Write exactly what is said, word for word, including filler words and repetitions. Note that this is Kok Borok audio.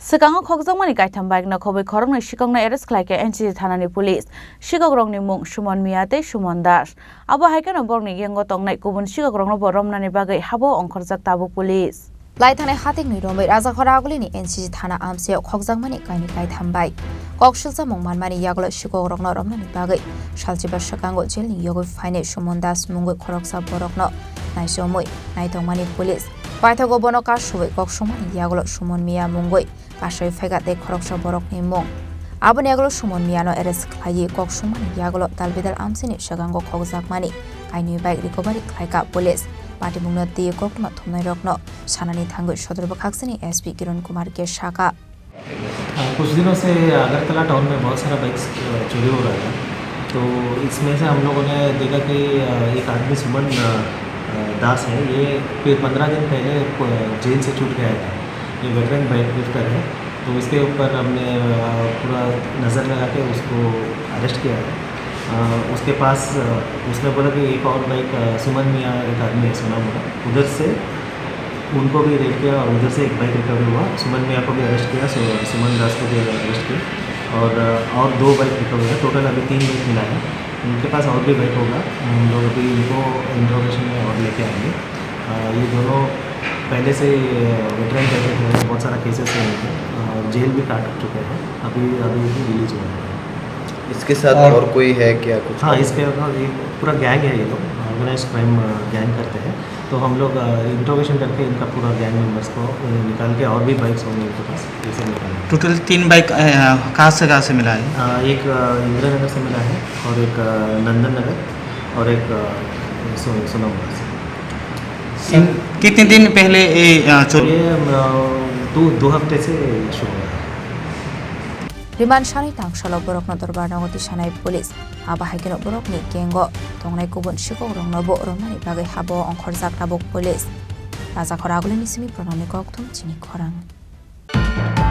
Swkango khokjakmani kaitham bike no khobwi khoroknwi sikokno arrest khlaikha N C G thanani police. Sikokrokni mung Suman Miya tei Suman Das. Abo hai kheno borokni gang o tongnai kubun sikokrokno bo romnani bagwi habo ongkhorjak tabuk police. Laithanai hatikni romwi Rajakhor Agulini N C G thana amchaio khokjakmani kainwi kaitham bike. Kok silchamung manmani yagulo sikokrokno romnani bagwi salchiba swkango jailni yogwi phainai Suman Das mungwi khoroksa borokno naichomwi naitongmani police. Paithago bono kasubwi kok sumani yagulo Suman Miya mungwi kasui phaikha tei khoroksa borokni mung. Aboni yagulo Suman Miyano arrest khlaiwi kok sumani yagulo dalbidal amchaini swkango khokjakmani kainwi bike recovery khlaikha police. Patimungno twiwi koktwma thumnairokno sanani thangwi sodor bwkhaksani S P Kiran Kumar K sakha. हाँ, कुछ दिनों से अगरतला टाउन में बहुत सारा बाइक्स, अ, चोरी हो रहा था। तो इसमें से हम लोगों ने देखा कि, अ, एक आदमी सुमन, अ, अ, दास है, ये कोई पन्द्रह दिन पहले, अ, जेल से छूट के आया था। ये वेटरन बाइक लिफ्टर है, तो इसके ऊपर हमने, अ, पूरा नज़र लगा के उसको अरेस्ट किया है। अ, उसके पास, अ, उसने बोला कि एक और बाइक, अ, सुमन मियाँ एक आदमी है सुना बोला, उधर से उनको भी रेड किया और उधर से एक बाइक रिकवर हुआ। सुमन मियाँ को भी अरेस्ट किया, सु-, सुमन दास को भी अरेस्ट किया और, अ, और दो बाइक रिकवर हुआ। टोटल अभी तीन बाइक मिला है। उनके पास और भी बाइक होगा, हम लोग अभी इनको इंट्रोगेशन में और लेके आएंगे। अ, ये दोनों पहले से, अ, वेटरन बाइक थे, बहुत सारा केसेस है इनके और जेल भी काट चुके हैं। अभी, अभी भी रिलीज हुआ है। इसके साथ और और कोई है क्या कुछ? हाँ, इसके अलावा ये पूरा गैंग है, ये लोग ऑर्गेनाइज क्राइम, अ, गैंग करते हैं। तो हम लोग, अ, इंट्रोगेशन करके इनका पूरा गैंग मेंबर्स को, अ, निकाल के और भी बाइक्स होंगे इनके पास, ये सब निकालेंगे। टोटल तीन बाइक, अ, कहाँ से, कहाँ से मिला है? अ, एक, अ, इंदिरा नगर से मिला है और एक, अ, नंदन नगर और एक, अ, सो-, सोनामुड़ा से। इन कितने दिन पहले ये, अ, चोरी? ये, अ, दो, दो हफ्ते से शुरू हुआ है। Remand sanai tangsalo borokno dorbar nogo tisanai police. Abo hai kheno borokni gang o tongnai kubun sikokrokno bo romnani bagwi habo ongkhorjak tabuk police. Rajakhor Agulini simi Pranamni kokthum chini khorang.